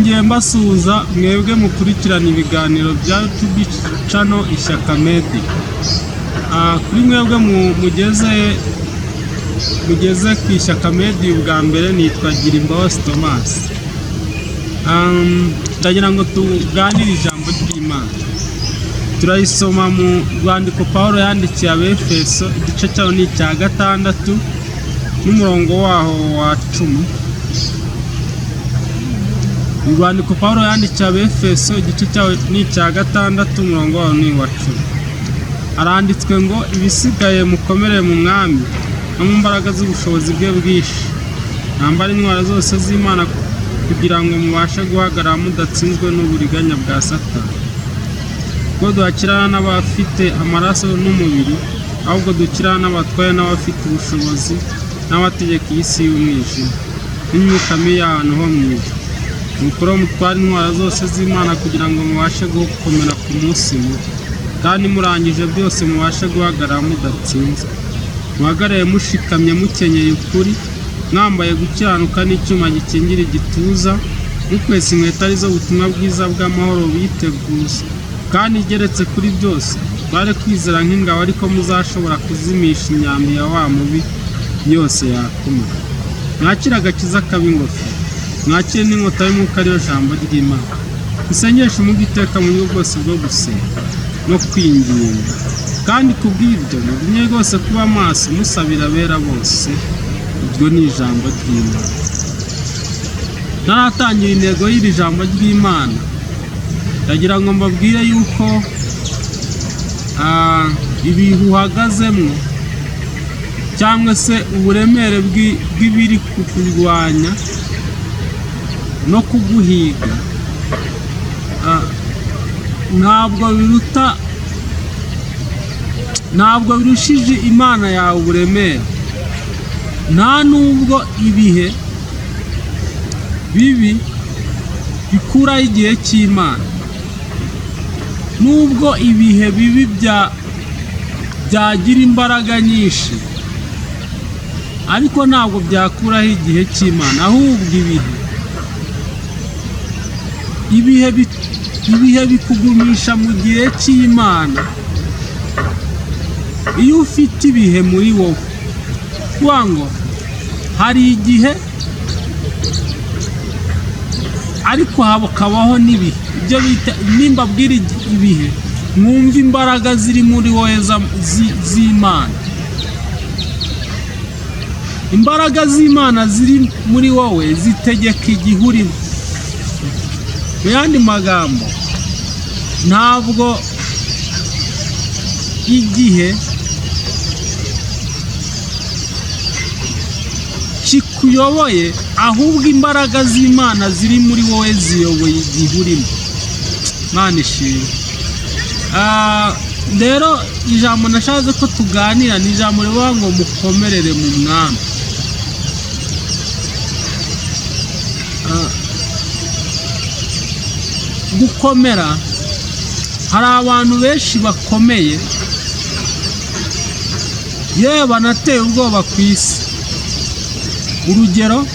Ntangiye mbasuhuza mwebwe mukurikirana ibiganiro bya YouTube channel Ishyaka Media. Kuri mwebwe mugeze ku Ishyaka Media ubwa mbere, nitwa Girimbabazi Thomas. Ndagira ngo tuganire ijambo ry'Imana. Turayisoma mu rwandiko Paul yandikiye Abefeso, igice cyaho ni icya 6 n'umurongo waho wa 10. Urwandiko Paul yandikiye Abefeso, igice cyaho ni icya 6, umurongo waho ni uwa 10. Haranditswe ngo: "Ibisigaye mukomere mu Mwami no mu mbaraga z'ubushobozi bwe bwinshi, mwambare intwaro zose z'Imana kugira ngo mubashe guhagarara mudatsinzwe n'uburiganya bwa Satani. Kuko tudakirana n'abafite amaraso n'umubiri, ahubwo dukirana n'abatware n'abafite ubushobozi n'abategeka iyi si y'umwijima n'imyuka mibi y'ahantu ho mu ijuru. Nuko rero mutware intwaro zose z'Imana kugira ngo mubashe gukomera ku munsi mubi, kandi murangije byose mubashe guhagarara mudatsinzwe. Muhagarare mushikamye mukenyeye ukuri, mwambaye gukiranuka n'icyuma gikingira igituza, mukwesa inkweto arizo butumwa bwiza bw'amahoro biteguza. Kandi igeretse kuri byose, mutware kwizera nk'ingabo, ariko muzashobora kuzimisha imyambi ya wa mubi yose yakuma. Mwakire agakiza kaba ingofero, mwakire n'inkota y'umwuka ariyo jambo ry'Imana. Musengeshe umwuka iteka mu buryo bwose bwo gusenga no kwinginga. Kandi ku bw'ibyo mugumye rwose kuba maso musabira abera bose." Iryo ni ijambo ry'Imana. Ntaratangira intego y'iri jambo ry'Imana, ndagira ngo mbabwire yuko ibihe uhagazemo cyangwa se uburemere bw'ibiri kukurwanya no kuguhiga ntabwo biruta, ntabwo birushije Imana yawe uburemere. Nta nubwo ibihe bibi bikuraho igihe cy'Imana. Nubwo ibihe bibi byagira imbaraga nyinshi, ariko ntabwo byakuraho igihe cy'Imana. Ahubwo ibihe bikugumisha mu gihe cy'Imana. Iyo ufite ibihe muri wowe, kuvuga ngo hari igihe ariko hakabaho n'ibihe. Ibyo bita, nimbabwira ibihe, mwumve imbaraga ziri muri wowe z'Imana. Imbaraga z'Imana ziri muri wowe zitegeka igihe urimo. Mu yandi magambo, ntabwo igihe kikuyoboye, ahubwo imbaraga z'Imana ziri muri wowe ziyoboye igihe urimo. Imana ishimwe. Rero ijambo nashatse ko tuganira ni ijambo rivuga ngo mukomerere mu Mwami. Gukomera, hari abantu benshi bakomeye, yewe banateye ubwoba ku isi. Urugero,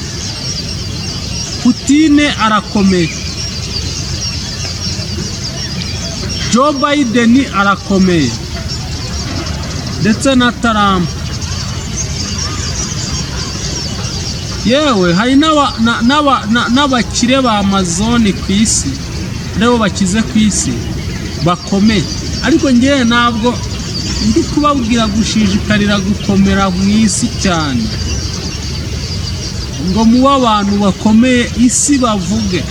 Putine arakomeye, Joe Biden arakomeye, ndetse na Trump. Yewe hari n'abakire ba Amazon ku isi, aribo bakize ku isi bakomeye. Ariko ngewe ntabwo ndi kubabwira gushishikarira gukomera mu isi cyane, ngo mube abantu bakomeye isi bavuge,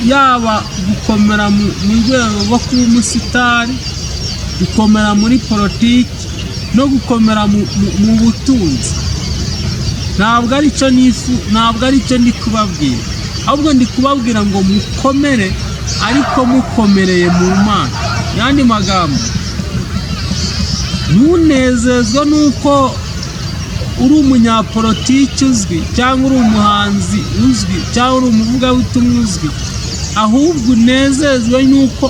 yaba gukomera mu rwego rwo kuba umusitari, gukomera muri politiki no gukomera mu butunzi. Ntabwo aricyo nifu, ntabwo aricyo ndi kubabwira. Ahubwo ndi kubabwira ngo mukomere, ariko mukomereye mu Mana. Yandi magambo, ntunezezwe n'uko uri umunyapolitiki uzwi, cyangwa uri umuhanzi uzwi, cyangwa uri umuvugabutumwa uzwi, ahubwo unezezwe n'uko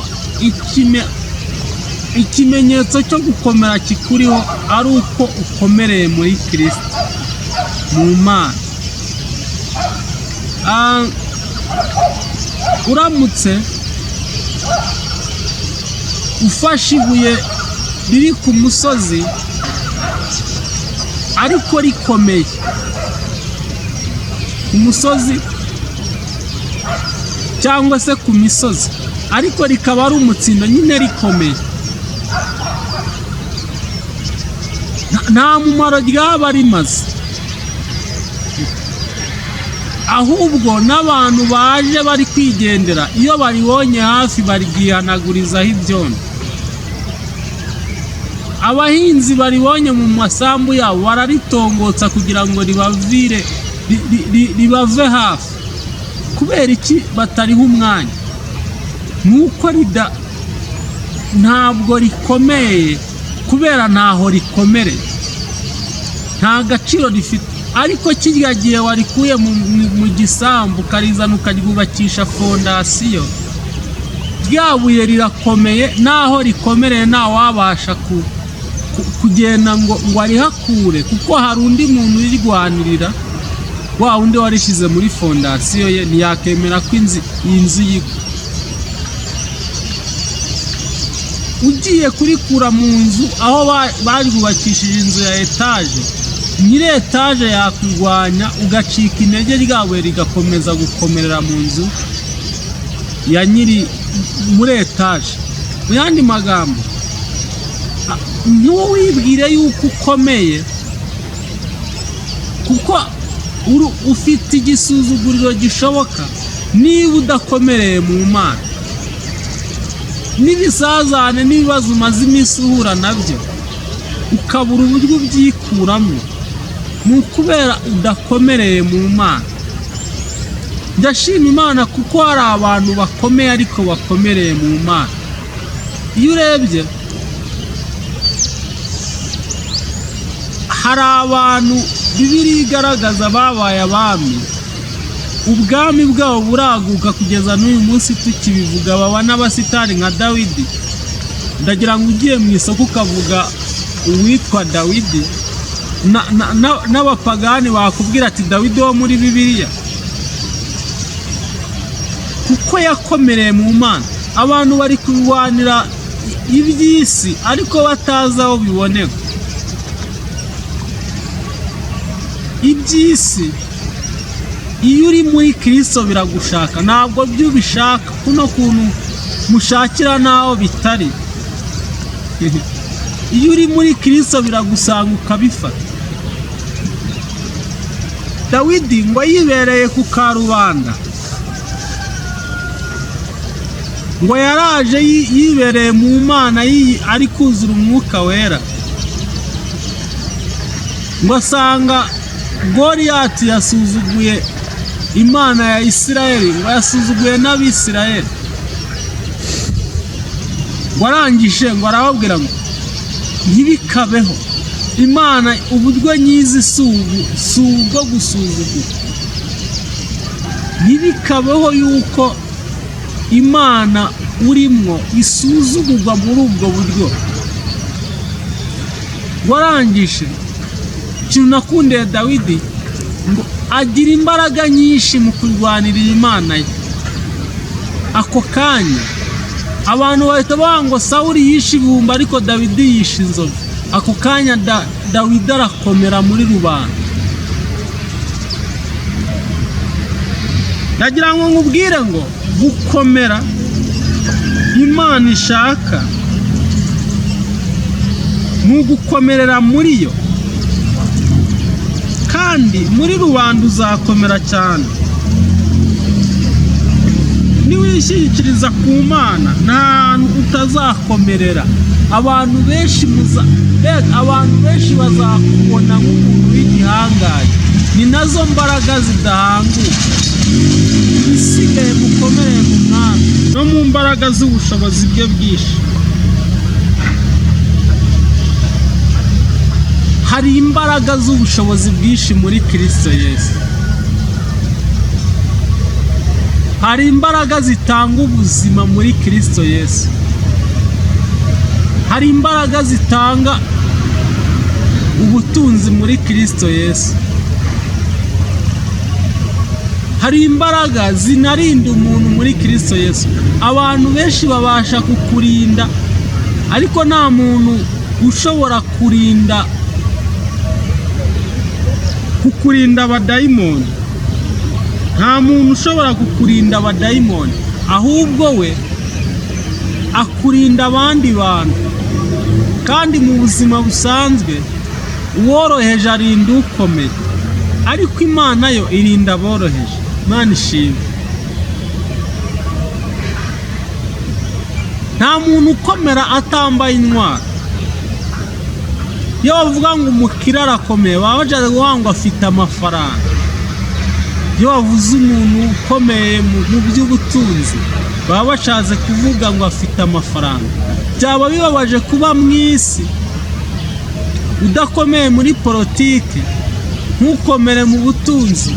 ikimenyetso cyo gukomera kikuriho ari uko ukomereye muri Kirisito, mu Mana. Uramutse ufashe ibuye riri ku musozi ariko rikomeye ku musozi cyangwa se ku misozi, ariko rikaba ari umutsindo nyine rikomeye, nta mumaro ryaba rimaze, ahubwo n'abantu baje bari kwigendera iyo baribonye hafi baryihanagurizaho ibyondo. Abahinzi baribonye mu masambu yabo bararitongotsa kugira ngo ribave hafi. Kubera iki batariha umwanya? Nuko ntabwo rikomeye, kubera ntaho rikomereye, nta gaciro rifite. Ariko kirya gihe warikuye mu gisambu ukarizana ukaryubakisha fondasiyo, rya buye rirakomeye, naho rikomereye ntawabasha kugenda ngo arihakure, kuko hari undi muntu urirwanirira, wa wundi warishyize muri fondasiyo ye ntiyakemera ko inzu yigwa. Ugiye kurikura mu nzu aho baryubakishije inzu ya etaje, nyiri etaje yakurwanya ugacika intege, rya buye rigakomeza gukomerera mu nzu ya nyiri muri etaje. Mu yandi magambo, ntiwibwire yuko ukomeye, kuko ufite igisuzuguriro gishoboka niba udakomereye mu Mana. N'ibisazane n'ibibazo umaze iminsi uhura nabyo ukabura uburyo ubyikuramo, ni ukubera udakomereye mu Mana. Ndashima Imana kuko hari abantu bakomeye ariko bakomereye mu Mana. Iyo urebye hari abantu Bibiliya igaragaza babaye abami, ubwami bwabo buraguka kugeza n'uyu munsi tukibivuga, baba n'abasitari nka Dawidi. Ndagira ngo ugiye mu isoko ukavuga uwitwa Dawidi, n'abapagani bakubwira ati Dawidi wo muri Bibiliya, kuko yakomereye mu Mana. Abantu bari kurwanira iby'isi ariko batazi aho biboneka. Iby'isi iyo uri muri Kristo biragushaka, ntabwo byo ubishaka kuno kuntu mushakira n'aho bitari. Iyo uri muri Kristo biragusanga ukabifata. Dawidi ngo yibereye ku karubanda, ngo yaraje yibereye mu Mana ari kuzura umwuka wera, ngo asanga Goliyati yasuzuguye Imana ya Isirayeli, ngo yasuzuguye n'Abisirayeli. Ngo arangije ngo arababwira ngo ntibikabeho, Imana uburyo nyizi si ubwo gusuzugura, ntibikabeho yuko Imana urimwo isuzugurwa muri ubwo buryo. Ngo arangije, ikintu nakundiye Dawidi ngo agira imbaraga nyinshi mu kurwanirira Imana ye. Ako kanya abantu bahita bavuga ngo Sawuli yishe ibihumbi ariko Dawidi yishe inzovu. Ako kanya Dawidi arakomera muri rubanda. Ndagira ngo nkubwire ngo gukomera Imana ishaka ni ugukomerera muri yo, kandi muri rubanda uzakomera cyane. Niwishyikiriza ku Mana nta hantu utazakomerera. Abantu benshi abantu benshi bazakubona nk'umuntu w'igihangange. Ni nazo mbaraga zidahanguka. Isigaye mukomereye mu Mwami no mu mbaraga z'ubushobozi bwe bwinshi. Hari imbaraga z'ubushobozi bwinshi muri Kristo Yesu. Hari imbaraga zitanga ubuzima muri Kristo Yesu. Hari imbaraga zitanga ubutunzi muri Kristo Yesu. Hari imbaraga zinarinda umuntu muri Kristo Yesu. Abantu benshi babasha kukurinda, ariko nta muntu ushobora kukurinda abadayimoni. Nta muntu ushobora kukurinda abadayimoni, ahubwo we akurinda abandi bantu. Kandi mu buzima busanzwe uworoheje arinda ukomeye, ariko Imana yo irinda aboroheje. Imana ishimwe. Nta muntu ukomera atambaye intwaro. Iyo bavuga ngo umukire arakomeye, baba bashaka kuvuga ngo afite amafaranga. Iyo bavuze umuntu ukomeye mu by'ubutunzi, baba bashatse kuvuga ngo afite amafaranga. Byaba bibabaje kuba mu isi udakomeye muri politiki, ntukomere mu butunzi,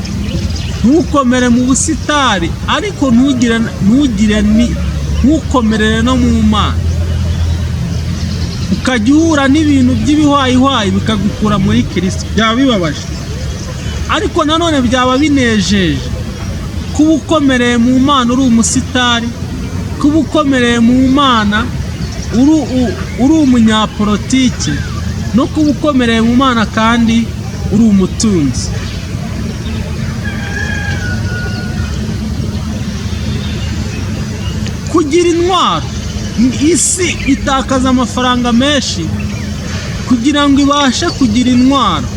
ntukomere mu busitari, ariko ntukomerere no mu Mana, ukajya uhura n'ibintu by'ibihwayihwayi bikagukura muri Kristo. Byaba bibabaje, ariko nanone byaba binejeje kuba ukomereye mu Mana uri umusitari, kuba ukomereye mu Mana uri umunyapolitike, no kuba ukomereye mu Mana kandi uri umutunzi. Kugira intwaro, isi itakaza amafaranga menshi kugira ngo ibashe kugira intwaro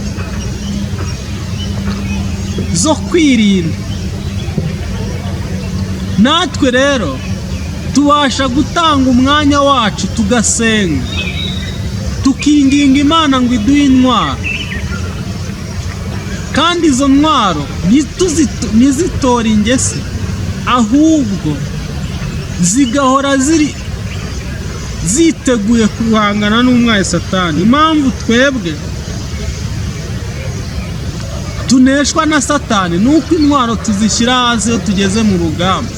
zo kwirinda. Natwe rero tubasha gutanga umwanya wacu tugasenga, tukinginga Imana ngo iduhe intwaro, kandi izo ntwaro ntizitore ingese, ahubwo zigahora ziri ziteguye guhangana n'umwayi Satani. Impamvu twebwe tuneshwa na Satani ni uko intwaro tuzishyira hasi iyo tugeze mu rugamba,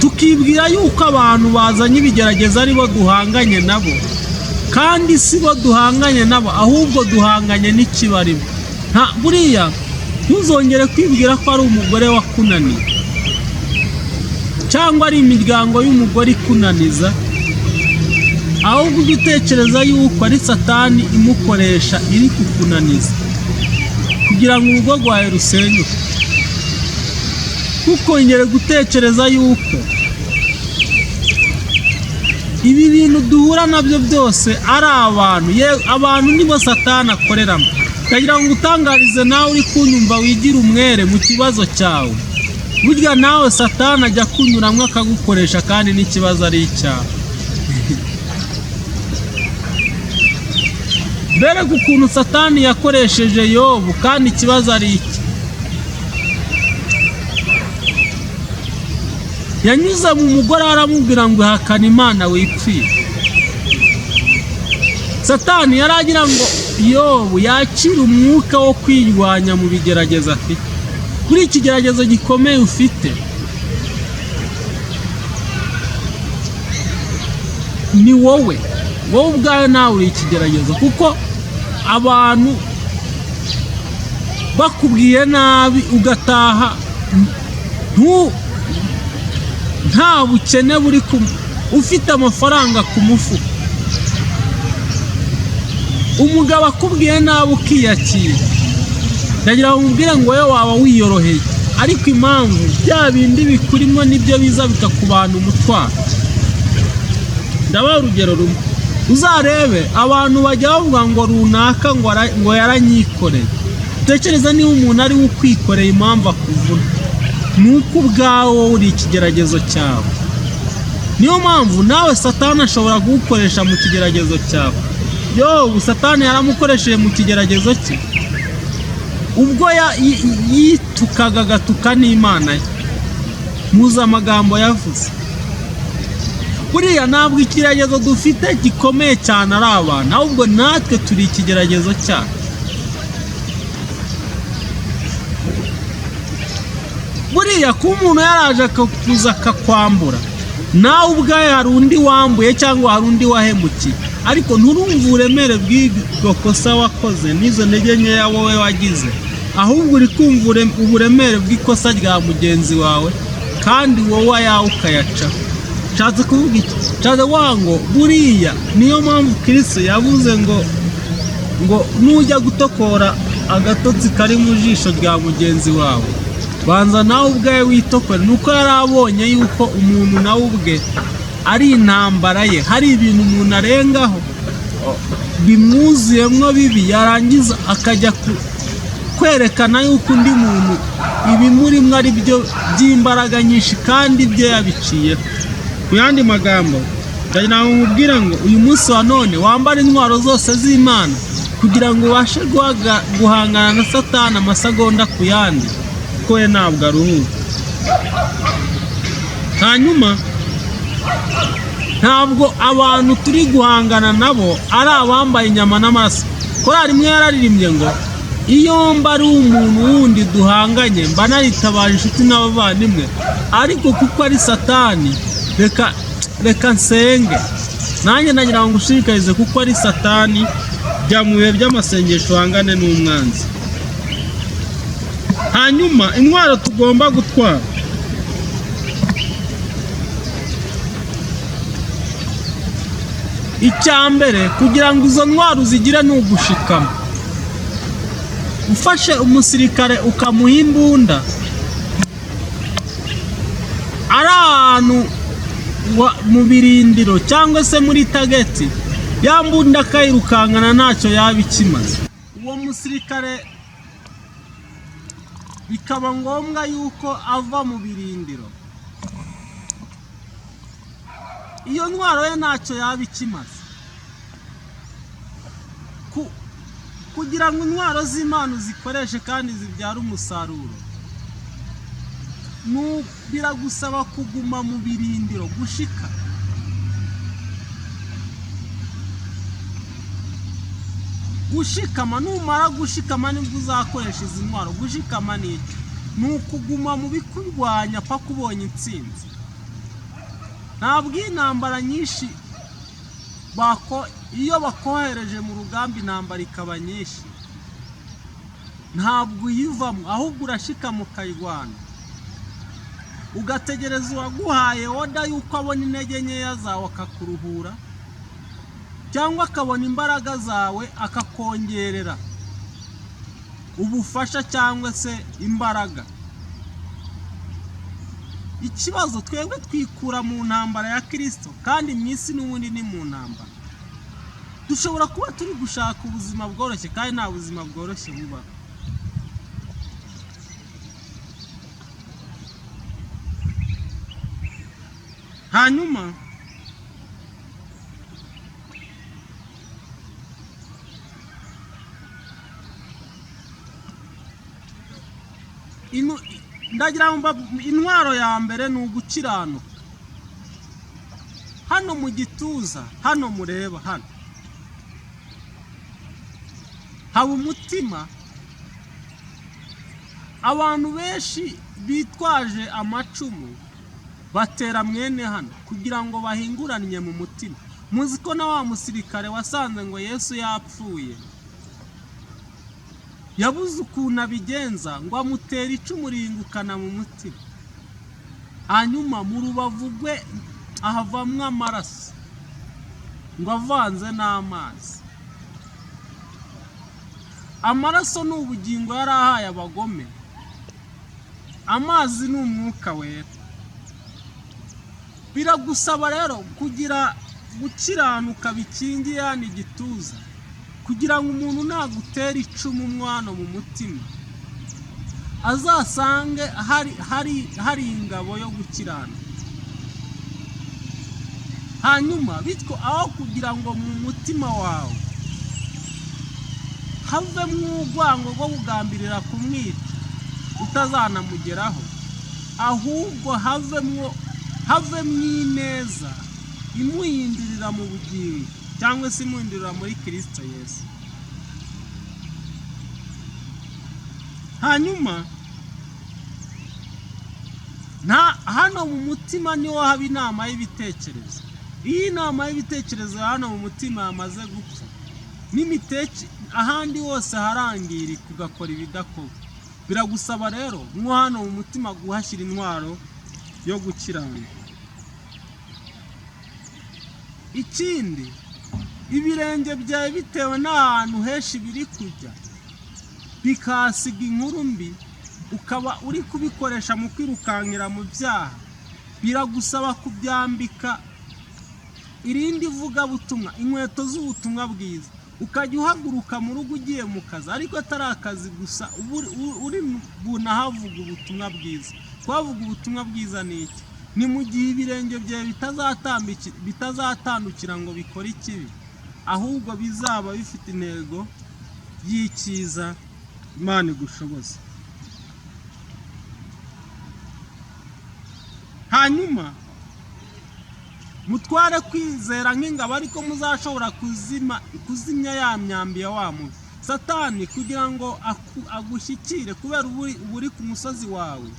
tukibwira yuko abantu bazanye ibigeragezo aribo duhanganye nabo, kandi si bo duhanganye nabo, ahubwo duhanganye n'ikibarimo. Buriya ntuzongere kwibwira ko ari umugore wakunaniye, cyangwa ari imiryango y'umugore ikunaniza, ahubwo ujye utekereza yuko ari Satani imukoresha iri kukunaniza kugira ngo urugo rwawe rusenyuke. Ntukongere gutekereza yuko ibi bintu duhura nabyo byose ari abantu. Abantu nibo Satani akoreramo. Ndagira ngo utangarize nawe uri kunyumva wigira umwere mu kibazo cyawe. Burya nawe Satani ajya kunyuramo akagukoresha, kandi n'ikibazo ari icyawe. Mbere ukuntu Satani yakoresheje Yobu, kandi ikibazo ari iki. Yanyuze mu mugore aramubwira ngo ihakane Imana wipfire. Satani yari agira ngo Yobu yakire umwuka wo kwirwanya mu bigeragezo afite. Kuri iki kigeragezo gikomeye ufite, ni wowe ubwawe nawe uri ikigeragezo, kuko abantu bakubwiye nabi ugataha nta bukene buri, ufite amafaranga ku mufuka, umugabo akubwiye nabi ukiyakira, ndagira ngo umubwire ngo wowe waba wiyoroheye, ariko impamvu bya bindi bikurimo nibyo biza bikakubana umutwaro. Ndabaha urugero rumwe, uzarebe abantu bajya bavuga ngo runaka ngo yaranyikoreye. Utekereza niba umuntu ari we ukwikoreye, impamvu akuvuna ni uko ubwawe wowe uri ikigeragezo cyawe. Niyo mpamvu nawe Satani ashobora kugukoresha mu kigeragezo cyawe. Yobu Satani yaramukoresheje mu kigeragezo cye, ubwo yitukaga agatuka n'Imana ye. Muzi amagambo yavuze. Buriya ntabwo ikigeragezo dufite gikomeye cyane ari abantu, ahubwo natwe turi ikigeragezo cyacu. Buriya kuba umuntu yaraje akakuza akakwambura, Nawe ubwawe hari undi wambuye cyangwa hari undi wahemukiye, ariko nturumve uburemere bw'iryo kosa wakoze n'izo ntege nkeya wowe wagize, ahubwo uri kumva uburemere bw'ikosa rya mugenzi wawe, kandi wowe ayawe ukayacaho. Nshatse kuvuga iki? Nshatse kuvuga ngo buriya niyo mpamvu Kristo yavuze ngo nujya gutokora agatotsi kari mu jisho rya mugenzi wawe, banza nawe ubwawe witokore. Nuko yari abonye yuko umuntu nawe ubwe ari intambara ye, hari ibintu umuntu arengaho bimwuzuyemo bibi, yarangiza akajya kwerekana yuko undi muntu ibimurimo ari byo by'imbaraga nyinshi kandi ibyo yabiciyeho. Mu yandi magambo, ndagira ngo nkubwire ngo uyu munsi wa none wambare intwaro zose z'Imana kugira ngo ubashe guhangana na Satani amasegonda ku yandi, kuko we ntabwo aruhuka. Hanyuma ntabwo abantu turi guhangana nabo ari abambaye inyama n'amaraso. Korali imwe yararirimbye ngo iyo mba ari umuntu wundi duhanganye mba naritabaje inshuti n'abavandimwe, ariko kuko ari Satani reka nsenge. Nanjye nagira ngo ngushishikarize, kuko ari Satani, jya mu bihe by'amasengesho uhangane n'umwanzi. Hanyuma intwaro tugomba gutwara, icya mbere kugira ngo izo ntwaro uzigire ni ugushikama. Ufashe umusirikare ukamuha imbunda ari ahantu mu birindiro cyangwa se muri target, ya mbunda akayirukankana ntacyo yaba ikimaze. Uwo musirikare bikaba ngombwa yuko ava mu birindiro, iyo ntwaro ye ntacyo yaba ikimaze. Kugira ngo intwaro z'Imana uzikoreshe kandi zibyare umusaruro, biragusaba kuguma mu birindiro, gushika. Gushikama, numara gushikama nibwo uzakoresha izi ntwaro. Gushikama ni iki? Ni ukuguma mu bikurwanya paka ubonye intsinzi. Ntabwo intambara nyinshi iyo bakohereje mu rugamba intambara ikaba nyinshi, ntabwo uyivamo, ahubwo urashikama ukayirwana, ugategereza uwaguhaye order y'uko abona intege nkeya zawe akakuruhura, cyangwa akabona imbaraga zawe akakongerera ubufasha cyangwa se imbaraga. Ikibazo twebwe twikura mu ntambara ya Kirisito, kandi mu isi n'ubundi ni mu ntambara. Dushobora kuba turi gushaka ubuzima bworoshye, kandi nta buzima bworoshye bubaho. Hanyuma ndagira ngo intwaro ya mbere ni ugukiranuka. Hano mu gituza, hano mureba hano haba umutima. Abantu benshi bitwaje amacumu batera mwene hano kugira ngo bahinguranye mu mutima. Muzi ko na wa musirikare wasanze ngo Yesu yapfuye, yabuze ukuntu abigenza ngo amutere icumu ringukana mu mutima, hanyuma mu rubavu rwe ahavamwo amaraso ngo avanze n'amazi. Amaraso ni ubugingo yari ahaye abagome, amazi ni umwuka wera. Biragusaba rero kugira gukiranuka bikingiye hano igituza, kugira ngo umuntu nagutera icumu umwana mu mutima azasange hari ingabo yo gukiranuka. Hanyuma bityo aho kugira ngo mu mutima wawe havemo urwango rwo kugambirira kumwica utazanamugeraho, ahubwo havemo ineza imuhindurira mu bugingo cyangwa se imuhindurira muri Kristo Yesu. Hanyuma Hano mu mutima niho haba inama y'ibitekerezo. Iyo inama y'ibitekerezo hano mu mutima yamaze gupfa, ahandi hose harangirika, ugakora ibidakorwa. Biragusaba rero nko hano mu mutima guhashyira intwaro yo gukiranuka. Ikindi, ibirenge byawe bitewe n'ahantu henshi biri kujya, bikahasiga inkuru mbi, ukaba uri kubikoresha mu kwirukankira mu byaha, biragusaba kubyambika irindi vugabutumwa, inkweto z'ubutumwa bwiza, ukajya uhaguruka mu rugo ugiye mu kazi, ariko atari akazi gusa, uri bunahavuga ubutumwa bwiza. Kuhavuga ubutumwa bwiza ni iki? Ni mu gihe ibirenge byawe bitazatandukira ngo bikore ikibi, ahubwo bizaba bifite intego y'icyiza. Imana igushoboze. Hanyuma mutware kwizera nk'ingabo, ariko muzashobora kuzimya ya myambi ya wa mubi Satani, kugira ngo agushyikire, kubera uba uri ku musozi wawe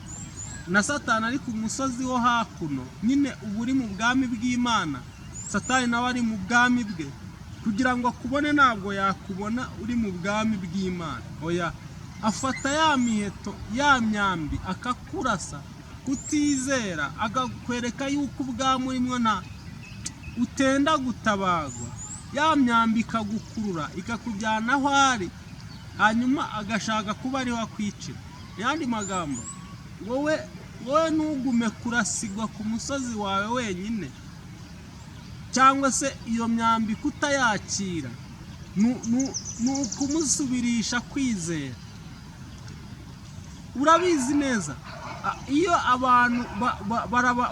na Satani ari ku musozi wo hakuno nyine, uba uri mu bwami bw'Imana, Satani nawe ari mu bwami bwe. Kugira ngo akubone ntabwo yakubona uri mu bwami bw'Imana, oya, afata ya miheto ya myambi akakurasa kutizera, akakwereka yuko ubwami urimo nta utenda gutabagwa, ya myambi ikagukurura ikakujyana aho ari, hanyuma agashaka kuba ariho akwicira. Yandi magambo, wowe ntugume kurasigwa ku musozi wawe wenyine, cyangwa se iyo myambi kutayakira ni ukumusubirisha kwizera. Urabizi neza, iyo abantu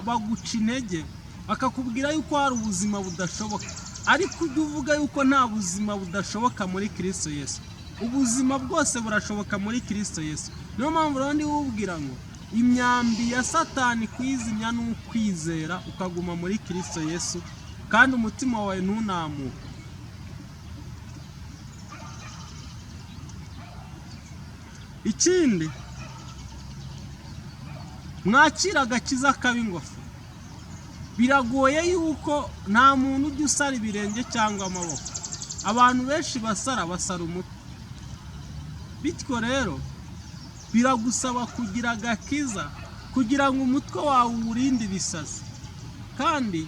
baguca intege bakakubwira yuko hari ubuzima budashoboka, ariko ujya uvuga yuko nta buzima budashoboka muri Kristo Yesu. Ubuzima bwose burashoboka muri Kristo Yesu. Niyo mpamvu rero ndiwubwira ngo imyambi ya Satani kuyizimya ni ukwizera, ukaguma muri Kristo Yesu, kandi umutima wawe ntunamuke. Ikindi, mwakira agakiza kaba ingofero. Biragoye yuko nta muntu ujya usara ibirenge cyangwa amaboko. Abantu benshi basara umutwe. Bityo rero biragusaba kugira agakiza kugira ngo umutwe wawe uwurinde ibisazi, kandi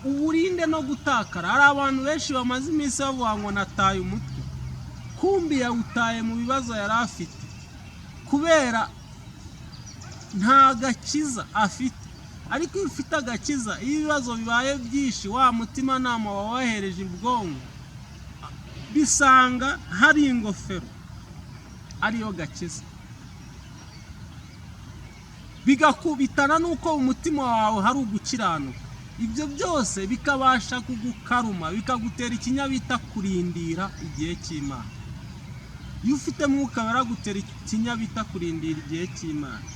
uwurinde no gutakara. Hari abantu benshi bamaze iminsi bavuga ngo nataye umutwe, kumbi yawutaye mu bibazo yari afite, kubera nta gakiza afite. Ariko iyo ufite agakiza, iyo ibibazo bibaye byinshi, wa mutimanama wawohereje ubwonko, bisanga hari ingofero ariyo gakiza, bigakubitana n'uko umutima wawe hari ugukiranuka. Ibyo byose bikabasha kugukaruma, bikagutera ikinyabita kurindira igihe cy'Imana. Iyo ufite mwuka baragutera ikinyabita kurindira igihe cy'Imana.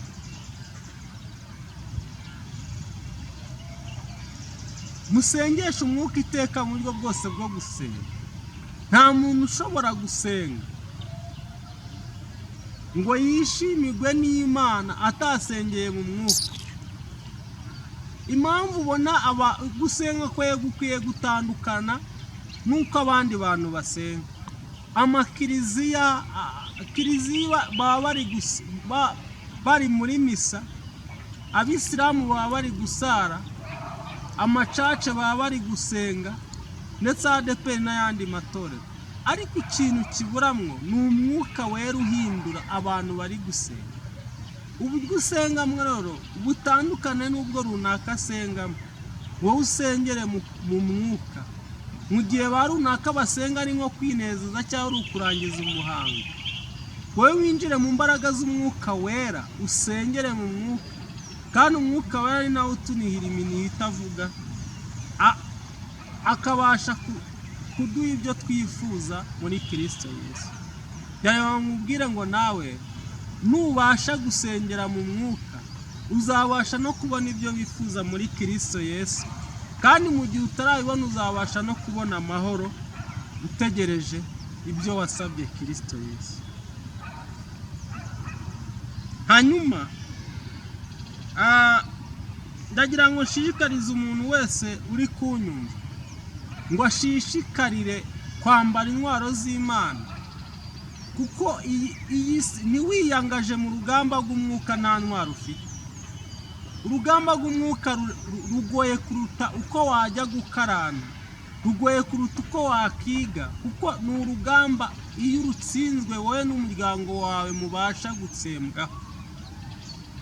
Musengeshe umwuka iteka mu buryo bwose bwo gusenga. Nta muntu ushobora gusenga ngo yishimirwe n'Imana atasengeye mu mwuka. Impamvu ubona gusenga kwe gukwiye gutandukana n'uko abandi bantu basenga. Amakiriziya, kiriziya baba bari muri misa, abisilamu baba bari gusara, amacace baba bari gusenga, ndetse ADEPR n'ayandi matorero. Ariko ikintu kiburamwo ni umwuka wera uhindura abantu bari gusenga. Uburyo usengamo rero butandukane n'ubwo runaka asengamo. Wowe usengere mu mwuka. Mu gihe ba runaka basenga ari nko kwinezeza cyangwa ari ukurangiza umuhango, wowe winjire mu mbaraga z'umwuka wera, usengere mu mwuka. Kandi umwuka wera ari nawe utunihira iminiho itavuga, akabasha kuduha ibyo twifuza muri Kristo Yesu. Yamubwira ngo nawe nubasha gusengera mu mwuka, uzabasha no kubona ibyo wifuza muri Kristo Yesu. Kandi mu gihe utarabibona, uzabasha no kubona amahoro utegereje ibyo wasabye Kristo Yesu. Hanyuma Ndagira ngo nshishikarize umuntu wese uri kunyumva ngo ashishikarire kwambara intwaro z'Imana, kuko iyi si ntiwiyangaje mu rugamba rw'umwuka nta ntwaro ufite. Urugamba rw'umwuka rugoye kuruta uko wajya gukarana, rugoye kuruta uko wakiga, kuko ni urugamba iyo urutsinzwe wowe n'umuryango wawe mubasha gutsembwaho.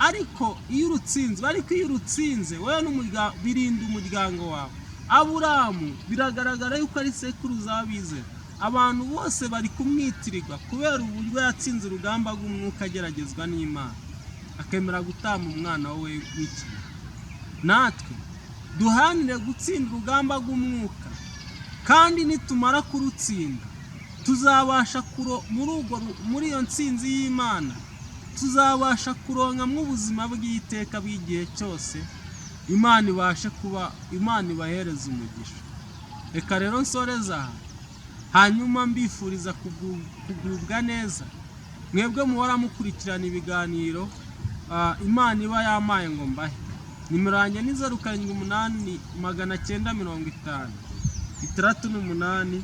Ariko iyo urutsinzwe, ariko iyo urutsinze wowe n'umuryango, birinda umuryango wawe. Aburamu biragaragara yuko ari sekuruza w'abizera. Abantu bose bari kumwitirirwa kubera uburyo yatsinze urugamba rw'umwuka ageragezwa n'Imana, akemera gutamba umwana we w'ikinege. Natwe duharanire gutsinda urugamba rw'umwuka, kandi nitumara kurutsinda tuzabasha muri urwo muri iyo ntsinzi y'Imana tuzabasha kuronkamwo ubuzima bw'iteka bw'igihe cyose. Imana ibashe kuba Imana ibahereza umugisha. Reka rero nsoreze aha, hanyuma mbifuriza kugubwa neza mwebwe muhora mukurikirana ibiganiro Imana iba yamaye ngo mbahe. Nimero yanjye ni 078 950 68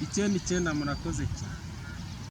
99. Murakoze cyane.